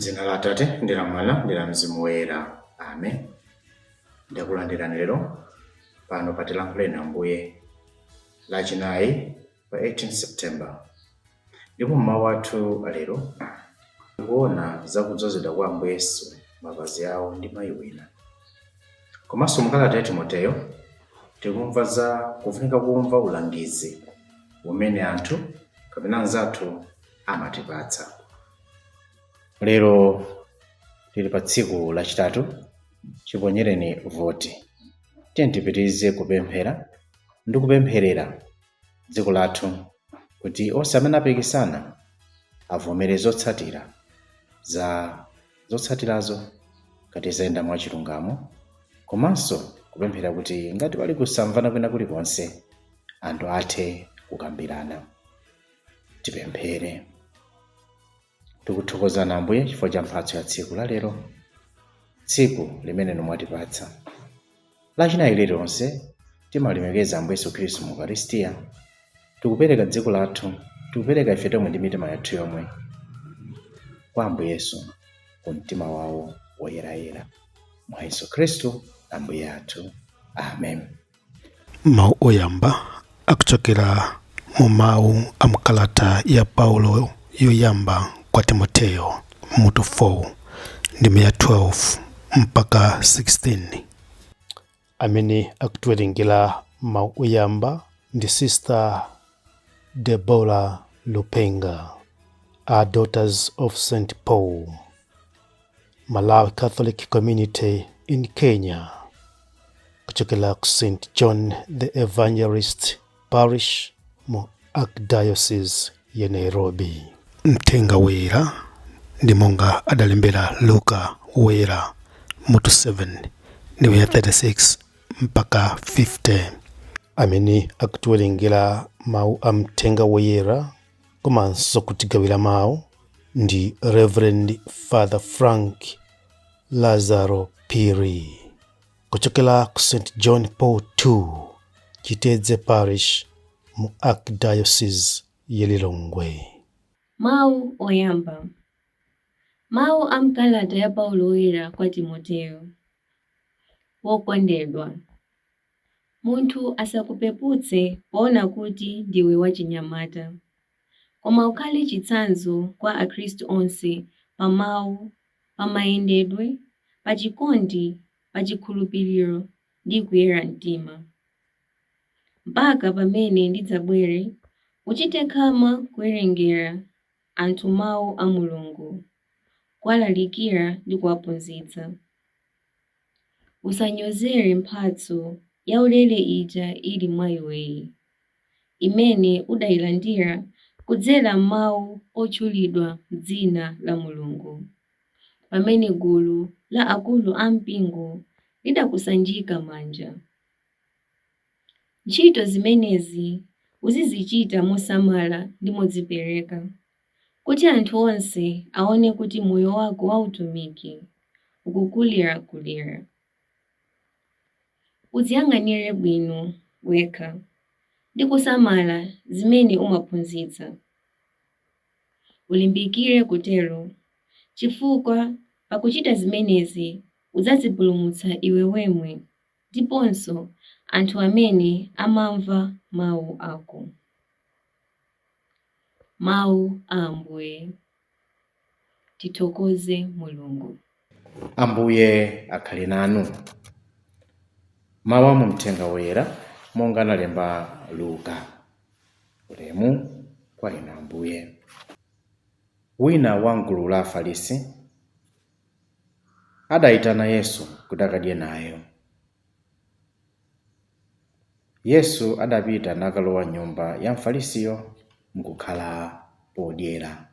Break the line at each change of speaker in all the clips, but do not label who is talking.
M'dzina la Atate ndi la Mwana ndi la Mzimu Woyera. Amen. Ndakulandirani lero pano pa Tilankhuleni Ambuye Lachinayi pa 18 September. Ndipo m'mawu athu alero tikuona za kudzozedwa kwa Ambuye Yesu mapazi awo ndi mayi wina. Komanso mukalata ya Timoteyo tikumva za kufunika kumva ulangizi umene anthu kapena anzathu amatipatsa. Lero tili pa tsiku lachitatu chiponyereni voti. Tiyeni tipitirize kupemphera ndi kupempherera dziko lathu kuti onse amene apikisana avomere zotsatira za zotsatirazo ngati zayenda mwachilungamo komanso kupemphera kuti ngati pali kusamvana kwina kulikonse anthu athe kukambirana. Tipemphere. Tikuthokozani Ambuye chifukwa cha mphatso ya tsiku la lero, tsiku limene inu mwatipatsa. Lachinayi lililonse timalemekeza Ambuye Yesu Khristu mu Ukaristiya. Tikupereka dziko lathu, tikupereka ife tomwe ndi mitima yathu yomwe kwa Ambuye Yesu ku mtima wawo woyerayera. Mwa Yesu Khristu Ambuye athu. Amen.
Mawu oyamba akuchokera mu mawu a mkalata ya Paulo yoyamba kwa Timoteyo mutu 4 ndime ya 12 mpaka 16. Amene akutiwerengera mawu oyamba ndi Sister Deborah Lupenga a Daughters of St Paul, Malawi Catholic Community in Kenya, kuchokera ku St John the Evangelist Parish mu Archdiocese ya Nairobi. Mthenga Woyera ndi monga adalembera Luka Woyera mutu 7 ndime ya 36 mpaka 50. Amene akutiwerengera mawu a Mthenga Woyera komanso kutigawira mawu ndi Reverend Father Frank Lazaro Phiri kuchokera ku St John Paul II Chitedze Parish mu Archdiocese ya Lilongwe.
Mawu oyamba. Mawu a m'kalata ya Paulo Woyera kwa Timoteyo. Wokondedwa. Munthu asakupeputse poona kuti ndiwe wachinyamata. Koma ukhale chitsanzo kwa Akhristu onse pa mawu, pa mayendedwe, pa chikondi, pa chikhulupiriro ndi kuyera mtima. Mpaka pamene ndidzabwere, uchite khama kuwerengera anthu mawu a Mulungu, kuwalalikira ndi kuwaphunzitsa. Usanyozere mphatso yaulere ija ili mwa iweyi, imene udailandira kudzera m'mawu otchulidwa m'dzina la Mulungu, pamene gulu la akulu a mpingo lidakusanjika manja. Ntchito zimenezi uzizichita mosamala ndi modzipereka, kuti anthu onse aone kuti moyo wako wa utumiki ukukulirakulira. Udziyang'anire bwino wekha ndi kusamala zimene umaphunzitsa. Ulimbikire kutero, chifukwa pakuchita zimenezi udzadzipulumutsa iwe wemwe ndiponso anthu amene amamva mawu ako. Mawu a Ambuye. Tithokoze Mulungu.
Ambuye akhale nanu. Mawu a mu Mthenga Woyera monga analemba Luka. Ulemu kwa inu Ambuye. Wina wa mgulu la Afarisi adayitana Yesu kuti akadye naye. Yesu adapita nakalowa m'nyumba ya Mfarisiyo nkukhala podyera.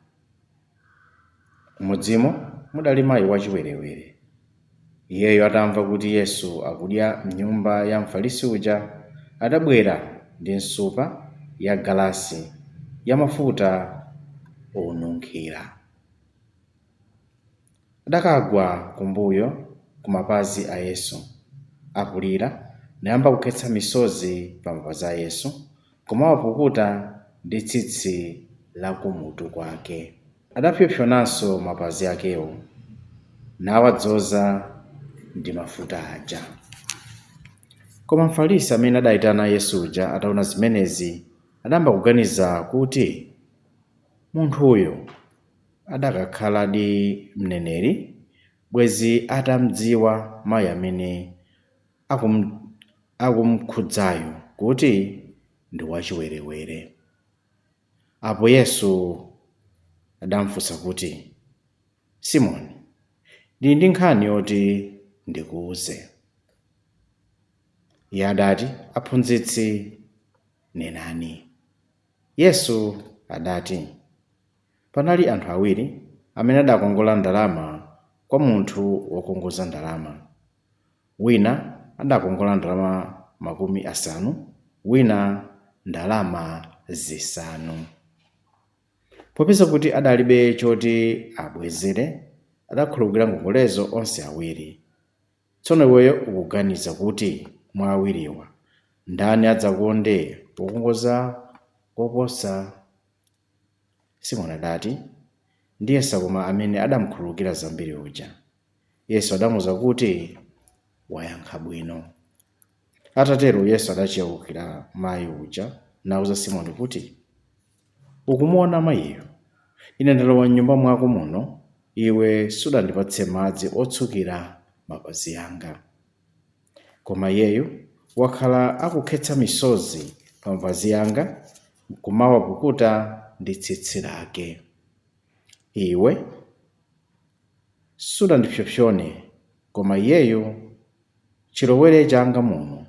M'mudzimo mudali mai wachiwerewere. Iyeyo atamva kuti Yesu akudya m'nyumba ya Mfarisi uja, adabwera ndi nsupa ya galasi ya mafuta onunkhira. Adakagwa kumbuyo ku mapazi a Yesu, akulira, nayamba kukhetsa misozi pa mapazi a Yesu, kumawapukuta ndi tsitsi la kumutu kwake. Adapsompsonanso mapazi akewo, nawadzoza ndi mafuta aja. Koma Mfarisi amene adayitana Yesu uja ataona zimenezi, adayamba kuganiza kuti, munthu uyu adakakhaladi mneneri, bwenzi atamdziwa mayi amene akumkhudzayo kuti ndi wachiwerewere. Apo Yesu adamufunsa kuti, Simoni, ndili ndi nkhani yoti ndikuwuze. Iye adati, Aphunzitsi, nenani. Yesu adati, panali anthu awiri amene adakongola ndalama kwa munthu wokongoza ndalama. Wina adakongola ndalama 50, wina ndalama 5. Popeza kuti adalibe choti abwezere, adakhululukira ngongolezo onse awiri. Tsono iweyo ukuganiza kuti mwa awiriwa ndani adzakonde wokongoza koposa? Simoni adati, ndiyesa koma amene adamukhululukira zambiri uja. Yesu adamuwuza kuti, wayankha bwino. Atatero Yesu adachewukira mayi uja nawuza Simoni kuti, ukumuona mayiyo? Ine ndalowa m'nyumba mwako muno, iwe sudandipatse madzi otsukira mapazi anga. Koma iyeyu wakhala akukhetsa misozi pa mapazi anga, nkumawapukuta ndi tsitsi lake. Iwe sudandipsompsone, koma iyeyu chilowere changa muno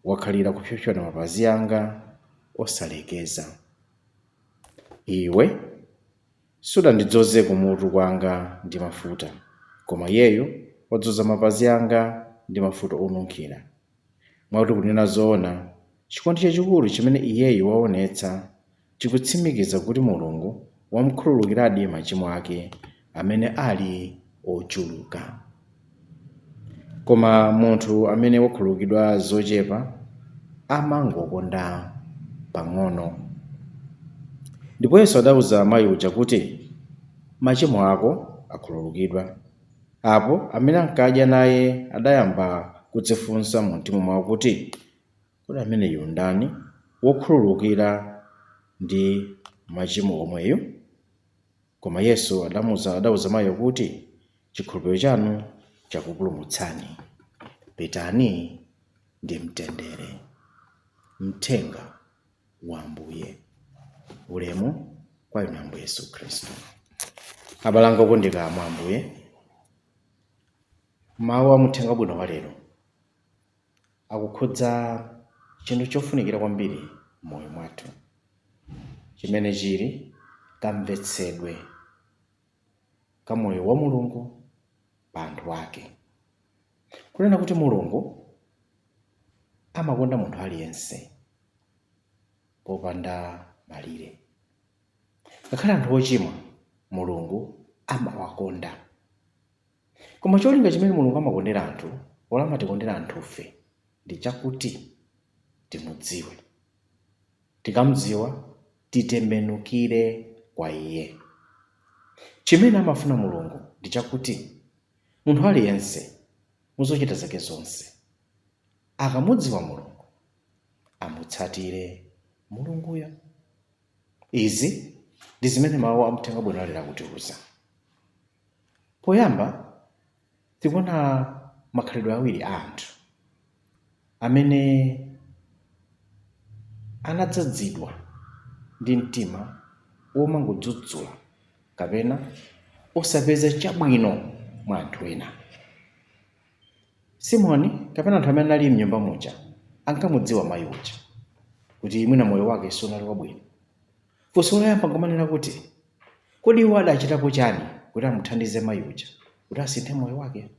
wakhalira kupsompsona mapazi anga osalekeza. Iwe sudandidzoze kumutu kwanga ndi mafuta, koma iyeyu wadzoza mapazi anga ndi mafuta onunkhira. Mwakuti kunena zoona, chikondi chachikulu chimene iyeyu waonetsa chikutsimikiza kuti Mulungu wamkhululukiradi machimo ake amene ali ochuluka. Koma munthu amene wakhululukidwa zochepa amangokonda pang'ono. Ndipo Yesu adawuza mayi uja kuti, machimo ako akhululukidwa. Apo amene ankadya naye adayamba kudzifunsa mu mtima mwawo kuti, kodi ameneyu ndani wokhululukira ndi machimo omweyu? Koma Yesu adawuza mayiyo kuti, chikhulupiriro chanu chakupulumutsani, pitani ndi mtendere. Mthenga wa Ambuye. Ulemu kwa inu Ambuye Yesu Khristu. Abale anga okondeka mwa Ambuye, mawu a muthenga wabwino wa lero akukhudza chinthu chofunikira kwambiri m'moyo mwathu, chimene chili kamvetsedwe ka moyo wa Mulungu pa anthu ake. Kunena kuti Mulungu amakonda munthu aliyense popanda malire. Ngakhale anthu ochimwa, Mulungu amawakonda. Koma cholinga chimene Mulungu amakondera anthu, wala amatikondera anthufe, ndi chakuti timudziwe. Tikamudziwa, titembenukire kwa Iye. Chimene amafuna Mulungu ndi chakuti munthu aliyense muzochita zake zonse akamudziwa Mulungu amutsatire Mulunguyo. Izi ndi zimene mawu a muthenga wabwino alero akutiuza. Poyamba tikuona makhalidwe awiri a anthu amene anadzazidwa ndi mtima womangodzudzula kapena osapeza chabwino mwa anthu ena. Simoni kapena anthu amene anali mnyumba muja ankamudziwa mayi uja kuti mwina moyo wake sunali wabwino. Funso loyamba ngomanena kuti, kodi iwo adachitapo chani kuti amuthandize mayi uja kuti asinthe moyo wake?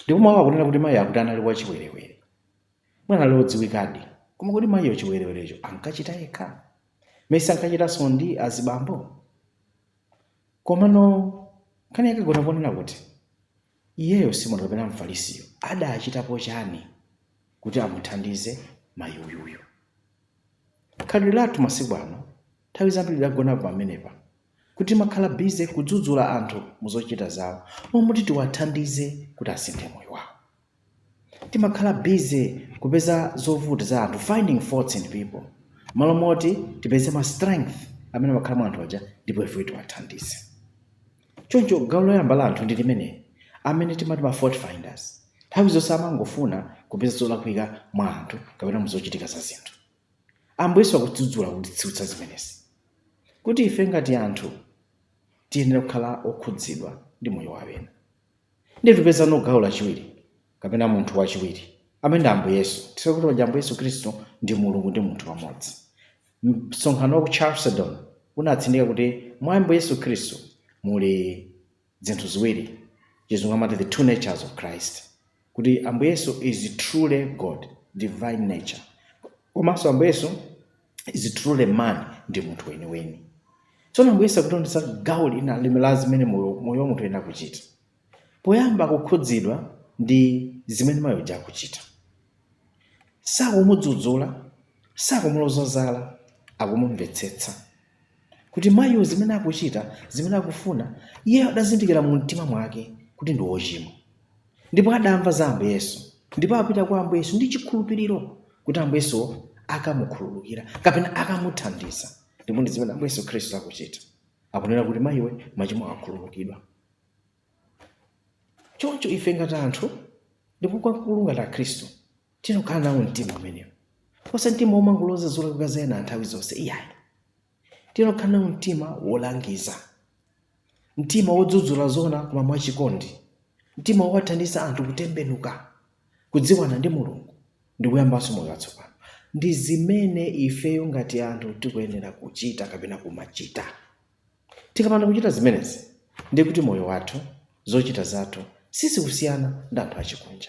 Ndipo mawu akunena kuti mayi akuti anali wachiwerewere, mwina anali wodziwikadi, koma kodi mayiyo chiwerewerecho ankachita yekha? Mese ankachitanso ndi azibambo? Komano nkhani yake gona ponena kuti iyeyo Simoni kapena Mfarisiyo adachitapo chani kuti amuthandize mayi uyuyu? Khalidwe lathu masiku ano nthawi zambiri lidagona pamenepa. Kuti timakhala busy kudzudzula anthu muzochita zawo momwe tiwathandize kuti asinthe moyo wawo. Timakhala busy kupeza zovuta za anthu, finding faults in people, malo moti tipeze ma strength amene amakhala mwa anthu aja ndipo ife tiwathandize. Choncho gawo loyamba la anthu ndi limene amene timati ma fault finders. Nthawi zonse amangofuna kupeza zolakwika mwa anthu kapena muzochitika za zinthu. Ambuye Yesu akudzudzula, kutitsutsa zimenezi, kuti ife ngati anthu tiyenera kukhala okhudzidwa ndi moyo wa ena. Ndi tipezano gawo lachiwiri kapena munthu wachiwiri amene ndi Ambuye Yesu. Tisakuti paja Ambuye Yesu Khristu ndi Mulungu ndi munthu pamodzi. Msonkhano wa ku Chalcedon unatsindika kuti mwa Ambuye Yesu Khristu muli zinthu ziwiri, Chizungu amati the two natures of Christ, kuti Ambuye Yesu is truly God, divine nature, komanso Ambuye Yesu is truly man, ndi munthu weniweni. Tsono Ambuye Yesu akutionetsa gawo lina limwe la zimene moyo wa munthu ena akuchita. Poyamba akukhudzidwa ndi zimene mayi uja akuchita. Sakumudzudzula, sakumuloza zala, akumumvetsetsa kuti mayiyo zimene akuchita, zimene akufuna, iye adazindikira mu mtima mwake kuti ndi wochimwa, ndipo adamva za Ambuye Yesu, ndipo apita kwa Ambuye Yesu ndi chikhulupiriro kuti Ambuye Yesu akamukhululukira kapena akamuthandiza. Ndipo ndi zimene Ambuye Yesu Khristu akuchita. Akunena kuti, "Mayiwe, machimo akhululukidwa." Choncho ife ngati anthu, ndipo kwakulu ngati Akhristu, tinokhala nawo mtima umenewo, osati mtima womangoloza zolakwika za ena nthawi zonse, iyayi. Tinokhala nawo mtima wolangiza, mtima wodzudzula zona koma mwachikondi, mtima wowathandiza anthu kutembenuka, kudziwana ndi Mulungu ndi kuyambanso moyo watsopano. Ndi zimene ifeyo ngati anthu tikuyenera kuchita kapena kumachita. Tikapanda kuchita zimenezi, ndiye kuti moyo wathu, zochita zathu sizikusiyana ndi anthu achikunja.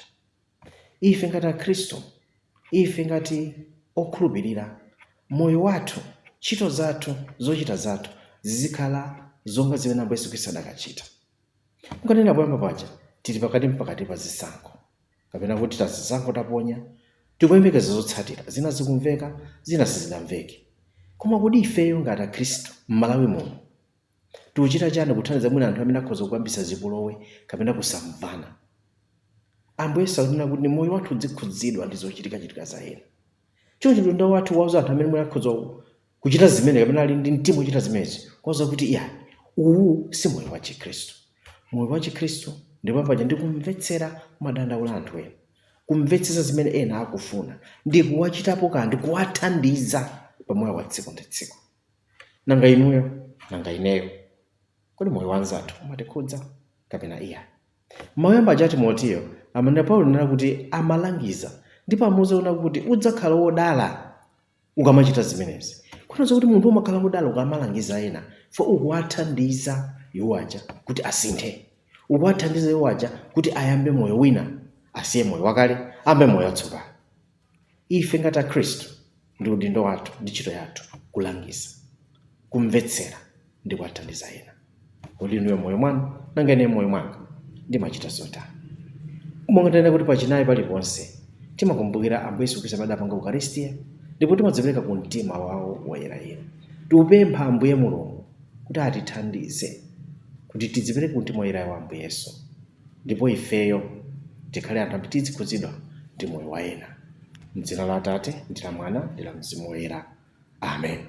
Ife ngati Akhristu, ife ngati okhulupirira, moyo wathu, ntchito zathu, zochita zathu zizikhala zonga zimene Ambuye Yesu Khristu adakachita. Nkanena poyamba paja, tili pakati mpakati pa zisankho, kapena kuti tazisankho taponya, tikuyembekeza zotsatira. Zina zikumveka, zina sizinamveke. Koma kodi ifeyo ngati Akhristu m'Malawi muno tikuchita chani kuthandiza mwina anthu amene akhoza kuyambisa zipolowe kapena kusamvana? Ambuye Yesu akunena kuti moyo wathu udzikhudzidwa ndi zochitikachitika za ena. Choncho udindo wathu wauza anthu amene mwina akhoza kuchita zimene kapena ali ndi mtima wochita zimenezi, kuwauza kuti iya, uwu si moyo wa Chikhristu. Moyo wa Chikhristu ndipo paja ndi kumvetsera madandaulo a anthu ena, kumvetsetsa zimene ena akufuna ndi kuwachitapo kanthu, kuwathandiza pamoyo wa tsiku ndi tsiku. Nanga inuyo, nanga ineyo, kodi moyo wa anzathu umatikhudza kapena iya? Mawu aja Timoteyo amene Paulo anena kuti amalangiza ndipo amuuza kuti udzakhala wodala ukamachita zimenezi, kutanthauza kuti munthu umakhala wodala ukamalangiza ena, fo ukuwathandiza iwo aja kuti asinthe, ukuwathandiza iwo aja kuti ayambe moyo wina, asiye moyo wakale, ayambe moyo watsopano. Ife ngati Akhristu, ndi udindo wathu ndi ntchito yathu kulangiza, kumvetsera ndi kuwathandiza ena. Kodi inuyo moyo mwanu, nanga ine moyo mwanga, ndimachita zotani? Monga tanena kuti pachinayi paliponse timakumbukira Ambuye Yesu Khristu amene adapanga Ukaristiya, ndipo timadzipereka ku mtima wawo woyerayera. Tikupempha Ambuye Mulungu kuti atithandize kuti tidzipereke ku mtima woyerayo wa Ambuye Yesu, ndipo ifeyo tikhale anthu amene tizikhudzidwa ndi moyo wa ena. M'dzina la Atate ndi la Mwana ndi la Mzimu Woyera, amen.